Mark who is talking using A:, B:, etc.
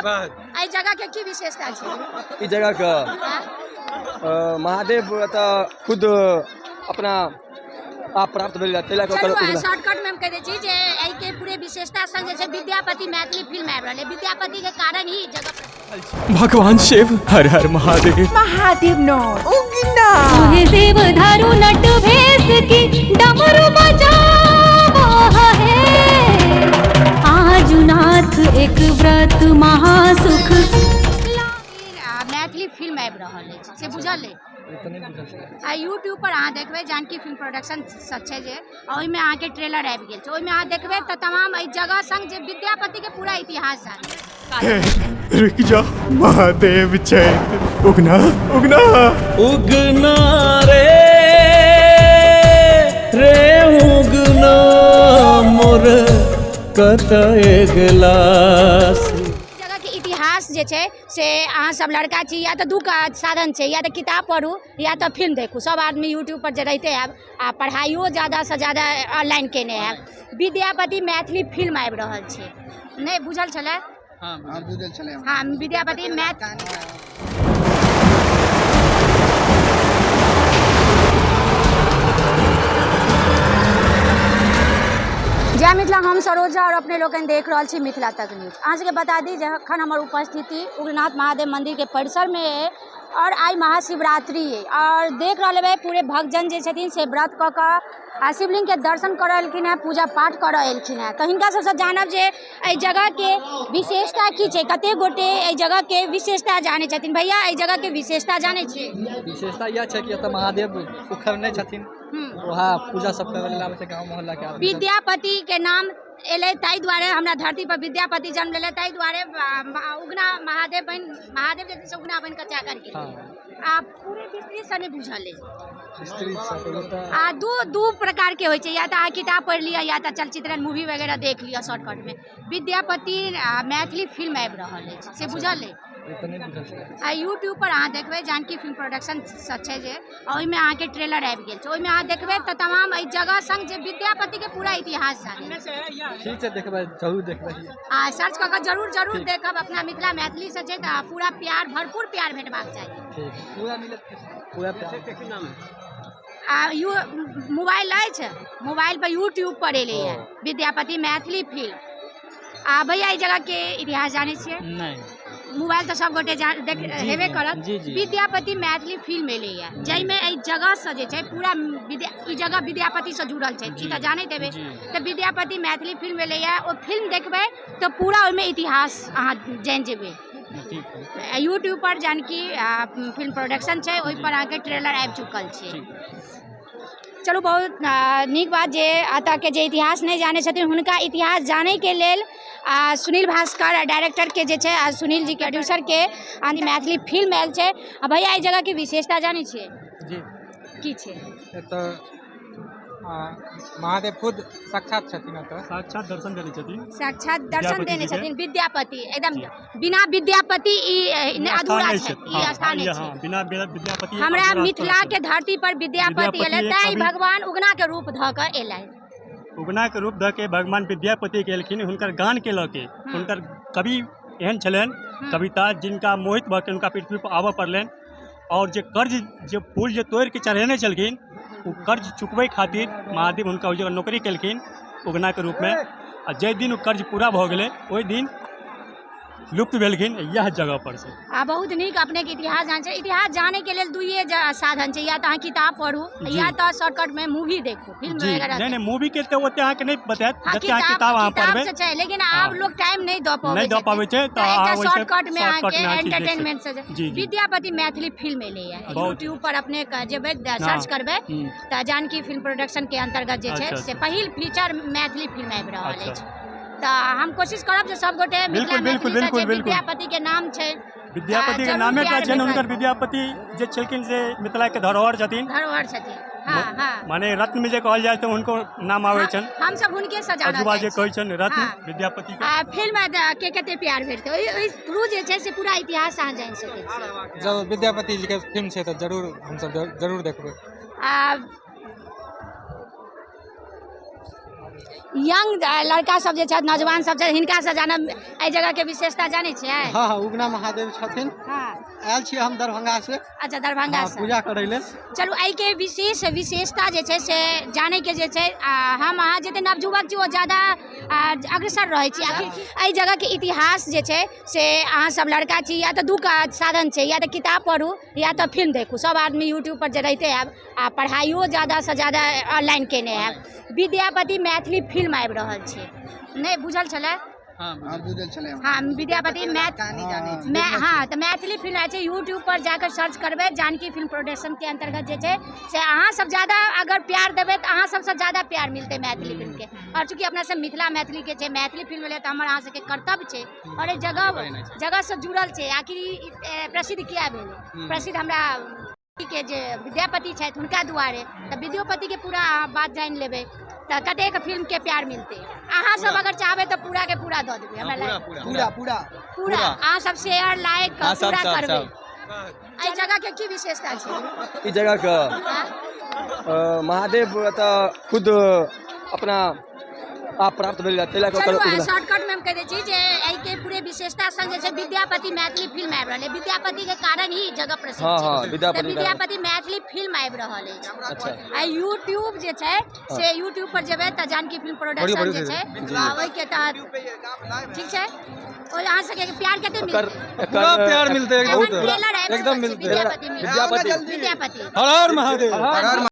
A: एहि जगह के की विशेषता छै?
B: ई जगह के महादेव एतऽ खुद अपना आप प्राप्त भेल ताहि लए कऽ
A: चलू
B: ओकर उगना।
A: शॉर्टकट में हम कहि दै छी जे एहि के पूरे विशेषता संग जे छै विद्यापति मैथिली फिल्म आबि रहल है, विद्यापति के कारण ही ई जगह प्रसिद्ध।
C: भगवान शिव, हर हर महादेव।
D: महादेव नो उगना।
E: तुहे शिव धरु नट भेस की डमरू बजावो है, आजुनाथ एक व्रत महासुख।
A: मैथिली फिल्म आबि रहल अछि से बुझल अइ? आ यूट्यूब पर अहाँ देखबै जानकी फिल्म प्रोडक्शन सब छै जे, आ ओहिमे अहाँके ट्रेलर आबि गेल छै, ओहिमे अहाँ देखबै तऽ तमाम एहि जगह संग जे विद्यापतिके पूरा इतिहास जानबै।
C: रुक जा महादेव चैत, उगना उगना
F: उगना रे रे उगना मोर कतय गेलास।
A: जगह के इतिहास जे छै से अहाँ सब लड़का छी, या तऽ दू साधन छै, या तऽ किताब पढ़ू या तऽ फिल्म देखू। सब आदमी यूट्यूब पर जे रहिते आयब आ पढ़ाइयो ज़्यादासँ ज़्यादा ऑनलाइन केने आयब। विद्यापति मैथिली फिल्म आबि रहल छै, नहि बुझल छलै?
G: हाँ बुझल छलै।
A: हाँ, विद्यापति मैथ जय मिथिला। हम सरोजा और अपने लोकनि देख रहल छी मिथिला तक न्यूज। अहाँ सबके बता दी जे एखन हमर उपस्थिति उग्रनाथ महादेव मंदिर के परिसर में है और आई महाशिवरात्रि है और देख रहल हेबै पूरे भक्तजन जे छथिन से व्रत कऽ कऽ आ शिवलिंग के दर्शन करऽ एलखिन हेँ, पूजा पाठ करऽ एलखिन हेँ। तऽ हिनका सबसँ जानब जे एहि जगह के विशेषता की छै, कते गोटे एहि जगह के विशेषता जानै छथिन। भैया, एहि जगह के विशेषता जानै छियै?
H: विशेषता इएह छै कि एतऽ महादेव उखड़ने छथिन, वएह पूजा सब करै लेल आबै छै गाँव मोहल्ला के आदमी सब।
A: विद्यापति के नाम एलै ताहि दुआरे हमरा धरती पर विद्यापति जन्म लेलै, ताहि दुआरे उगना महादेव बनि, महादेव जे छै से उगना बनि कऽ चाकर गेल। आ पूरे विस्तृत से नहि बुझल अइ?
H: विस्तृत से तऽ
A: आ दू प्रकार के होइ छै, या तऽ अहाँ किताब पढ़ि लिअ या तऽ चलचित्र मूवी वगैरह देख लिअ। शॉर्टकट में विद्यापति मैथिली फिल्म आबि रहल अछि से बुझल अइ? आ यूट्यूब पर अहाँ देखबै जानकी फिल्म प्रोडक्शन सब छै जे, ओहिमे अहाँके ट्रेलर आबि गेल छै, ओहिमे अहाँ देखबै तऽ तमाम एहि जगह संग जे विद्यापतिके पूरा इतिहास जानै।
H: ठीक छै, देखबै, जरूर देखबै।
A: आ सर्च कऽ कऽ जरूर जरूर देखब। अपना मिथिला मैथिली से छै तऽ पूरा प्यार, भरपूर प्यार भेटबाक चाही।
H: ठीक, पूरा मिलत, पूरा प्यार।
A: आ यू मोबाइल अछि, मोबाइल पर यूट्यूब पर एलैए विद्यापति मैथिली फिल्म। आ भैया, एहि जगहके इतिहास जानै छियै?
H: नहि।
A: मोबाइल तऽ सब गोटे जान देख हेबे करत।
H: जी, जी।
A: विद्यापति मैथिली फिल्म एलैए जाहिमे एहि जगहसँ जे छै पूरा विद्या ई जगह विद्यापतिसँ जुड़ल छै, ई तऽ जानैत हेबै। तऽ विद्यापति मैथिली फिल्म एलैए, ओ फिल्म देखबै तऽ पूरा ओहिमे इतिहास अहाँ जानि जेबै। यूट्यूब पर जानकी फिल्म प्रोडक्शन छै, ओहि पर अहाँके ट्रेलर आबि चुकल छै। चलू, बहुत नीक बात जे एतऽके जे इतिहास नहि जानै छथिन हुनका इतिहास जानैके लेल सुनील भास्कर डायरेक्टरके जे छै आ सुनील जी प्रोड्यूसरके मैथिली फिल्म आयल छै। आ भैया, एहि जगहके विशेषता जानै छियै?
H: जी।
A: की छै?
G: एतऽ महादेव खुद साक्षात छथिन एतऽ।
I: साक्षात दर्शन देने छथिन।
A: साक्षात दर्शन देने
I: विद्यापति जी के।
A: छथिन विद्यापति। एकदम बिना विद्यापति ई अधूरा
I: नहि
A: छै, ई स्थान नहि
I: हाँ,
A: छै।
I: बिना विद्यापति
A: हमरा
I: अधूरा
A: मिथिला
I: स्थान
A: के धरती पर विद्यापति
I: विद्यापति
A: एलै
I: एक
A: तैं
I: कवि-
A: भगवान उगना के रूप धऽ कऽ एलै।
I: छै। उगना के रूप धऽ के भगवान विद्यापति के एलखिन हुनकर गान के लऽ के। हुनकर कवि एहन छलनि कविता जिनका मोहित भऽ के हुनका पृथ्वी पर आबऽ पड़लनि और जे कर्ज जे फूल जे तोड़ि के चढ़ेने छलखिन ओ कर्ज चुकबै खातिर महादेव हुनका ओहि जगह नौकरी केलखिन उगनाके रूपमे आ जाहि दिन ओ कर्ज पूरा भऽ गेलै ओहि दिन लुप्त भेलखिन इएह जगह पर से।
A: आ बहुत नीक, अपने के इतिहास जान छै। इतिहास जाने के लेल दुइये साधन छै, या तऽ अहाँ किताब पढ़ू या तऽ शॉर्टकट में मूवी देखू, फिल्म वगैरह।
I: नहीं नहीं, मूवी के तऽ ओते अहाँके नहि बतायत
A: हाँ,
I: जते अहाँ किताब अहाँ
A: किताब
I: पढ़बै।
A: से छै, लेकिन आब लोग टाइम नहीं दऽ पाबै
I: नहि दऽ पाबै छै, तऽ
A: तऽ एकटा
I: अहाँ ओहिसँ
A: शॉर्टकट में
I: शॉर्टकट
A: अहाँके
I: में अहाँ चीज देख
A: एंटरटेनमेंट से
I: जी, जी।
A: विद्यापति मैथिली फिल्म एलैए।
I: बहुत।
A: यूट्यूब पर अपने के जेबै, सर्च करबै तऽ जानकी फिल्म प्रोडक्शन के अंतर्गत जे छै से पहिल फीचर मैथिली फिल्म आबि रहल अछि। तऽ हम कोशिश करब जे सब गोटे मिथिला
I: बिल्कुल, बिल्कुल,
A: मैथिली से
I: बिल्कुल,
A: जे
I: बिल्कुल।
A: विद्यापति के नाम छै,
I: विद्यापति के
A: जरूर
I: नामे टा
A: प्यार
I: छनि हुनकर।
A: भेटत।
I: विद्यापति जे छलखिन से मिथिला के धरोहर छथिन।
A: धरोहर छथिन, हाँ हाँ।
I: माने रत्न में जे कहल जाय तऽ हुनको नाम आबै छनि।
A: हम सब हुनके से जानल
I: अजूबा
A: जाइ
I: जे
A: छी।
I: कहै छनि रत्न
A: हाँ।
I: विद्यापति के।
A: आ फिल्म के कते प्यार भेटतै, ओहि ओहि थ्रू जे छै से पूरा इतिहास अहाँ जानि सकै छियै।
G: जब विद्यापति जी के फिल्म छै तऽ जरूर हमसब जरूर देखबै।
A: आ यंग लड़का सब जे छथि, नौजवान सब छथि, हिनकासँ जानब एहि जगहके विशेषता। जानै छियै?
H: हँ हँ, उगना महादेव छथिन। आयल छियै हम दरभंगा से।
A: अच्छा, दरभंगा
H: हँ,
A: से।
H: पूजा करै लेल।
A: चलू, एहिके विशेष विशेषता जे छै से जानैके जे छै, हम अहाँ जते नवयुवक छी ओ ज्यादा अग्रसर रहै छी। आखिर एहि जगहके इतिहास जे छै से अहाँ सब लड़का छी, या तऽ दू का साधन छै, या तऽ किताब पढ़ू या तऽ फिल्म देखू। सब आदमी यूट्यूब पर जे रहिते आयब आ पढ़ाइयो ज्यादासँ ज्यादा ऑनलाइन केने आयब। विद्यापति मैथिली फिल्म आबि रहल छै, नहि बुझल छलै?
G: हँ, बुझल छलै।
A: हाँ, विद्यापति मै, हाँ, तऽ मैथिली फिल्म आयल छै। यूट्यूब पर जाकर सर्च करबै, जानकी फिल्म प्रोडक्शन के अंतर्गत जे छै से अहाँ सब ज्यादा अगर प्यार देबै तऽ अहाँ सबसँ ज्यादा प्यार मिलतै मैथिली फिल्म के। आओर चूँकि अपना सब मिथिला मैथिली के छै, मैथिली फिल्म ले तऽ हमर अहाँ सबके कर्तव्य छै। आओर एहि जगह जगहसँ जुड़ल छै। आखिर ई प्रसिद्ध किया भेलै? प्रसिद्ध हमरा के जे विद्यापति छथि हुनका दुआरे। तऽ विद्योपति के पूरा अहाँ बात जानि लेबै तऽ कतेक फिल्म के प्यार मिलतै। अहाँ सब अगर चाहबै तऽ पूरा के पूरा दऽ देबै हमरा लायक।
B: पूरा पूरा।
A: पूरा अहाँ सब शेयर, लाइक
F: हाँ, सब,
A: पूरा
F: सब,
A: करबै।
F: सब।
A: एहि जगह के की विशेषता छै?
B: ई जगहके
A: हाँ?
B: महादेव एतऽ खुद अपना आप प्राप्त भेल, ताहि लए कऽ
A: चलू,
B: ओकर उगना।
A: शॉर्टकट में हम कहि दै छी जे एहि के पूरे विशेषता संग जे छै विद्यापति मैथिली फिल्म आबि रहल है। विद्यापति के कारण ही ई जगह प्रसिद्ध छै।
B: विद्यापति
A: तऽ
B: के कारण।
A: विद्यापति मैथिली फिल्म आबि रहल अछि। आ यूट्यूब जे छै से यूट्यूब पर जेबै तऽ जानकी फिल्म प्रोडक्शन जे छै ओहिके तहत, ठीक छै, ओहि अहाँ सबके प्यार कते
B: एकर
A: मिलतै?
B: एकर
F: पूरा प्यार मिलतै एकदम।
A: एखन ट्रेलर आबि
F: एकदम
A: रहल छै
F: मिलतै।
A: विद्यापति में।
B: विद्यापति।
A: विद्यापति।
F: हर हर महादेव।
B: हर हर।